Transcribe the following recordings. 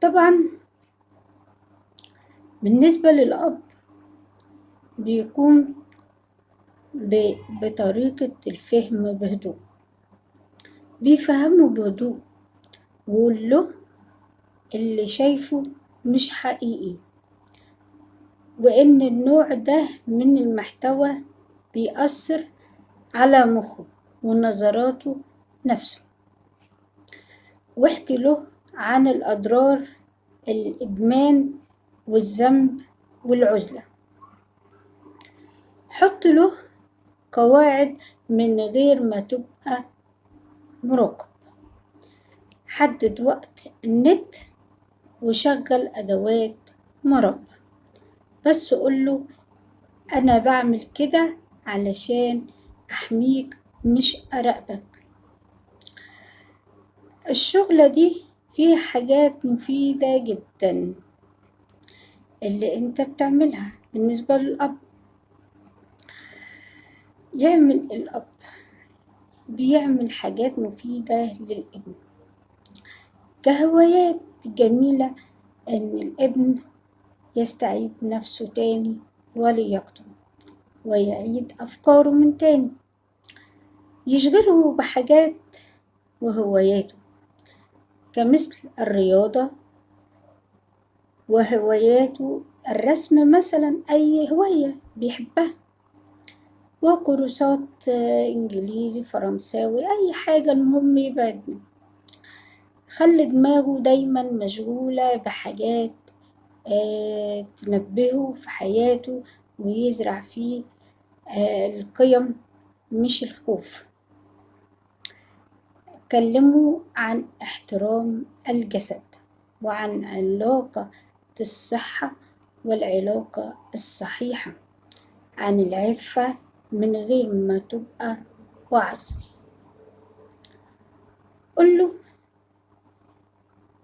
طبعا بالنسبة للأب بيقوم بطريقة الفهم بهدوء، بيفهمه بهدوء ويقول له اللي شايفه مش حقيقي، وإن النوع ده من المحتوى بيأثر على مخه ونظراته نفسه. واحكي له عن الأضرار، الإدمان والذنب والعزلة. حط له قواعد من غير ما تبقى مراقب. حدد وقت النت وشغل أدوات مراقبة، بس قوله أنا بعمل كده علشان أحميك مش أراقبك. الشغلة دي فيها حاجات مفيدة جدا اللي انت بتعملها. بالنسبة للأب، يعمل الأب بيعمل حاجات مفيدة للابن كهوايات جميلة، ان الابن يستعيد نفسه تاني ولياقته ويعيد أفكاره من تاني، يشغله بحاجات وهواياته كمثل الرياضة وهواياته الرسم مثلا، أي هواية بيحبها، وكورسات إنجليزي فرنساوي أي حاجة، المهم يبعدنا. خلي دماغه دايما مشغولة بحاجات تنبهه في حياته ويزرع فيه القيم مش الخوف. كلمه عن احترام الجسد وعن علاقة الصحة والعلاقة الصحيحة، عن العفة من غير ما تبقى وعظ. قوله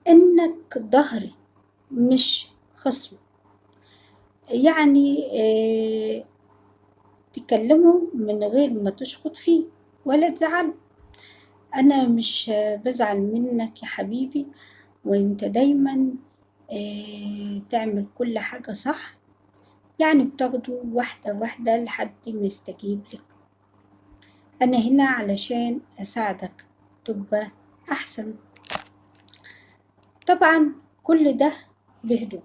إنك ظهري مش خصم، يعني تكلمه من غير ما تشخط فيه ولا تزعله. أنا مش بزعل منك يا حبيبي، وإنت دايما تعمل كل حاجة صح، يعني بتاخده واحدة واحدة لحد ما يستجيب لك. أنا هنا علشان أساعدك تبقى أحسن. طبعا كل ده بهدوء.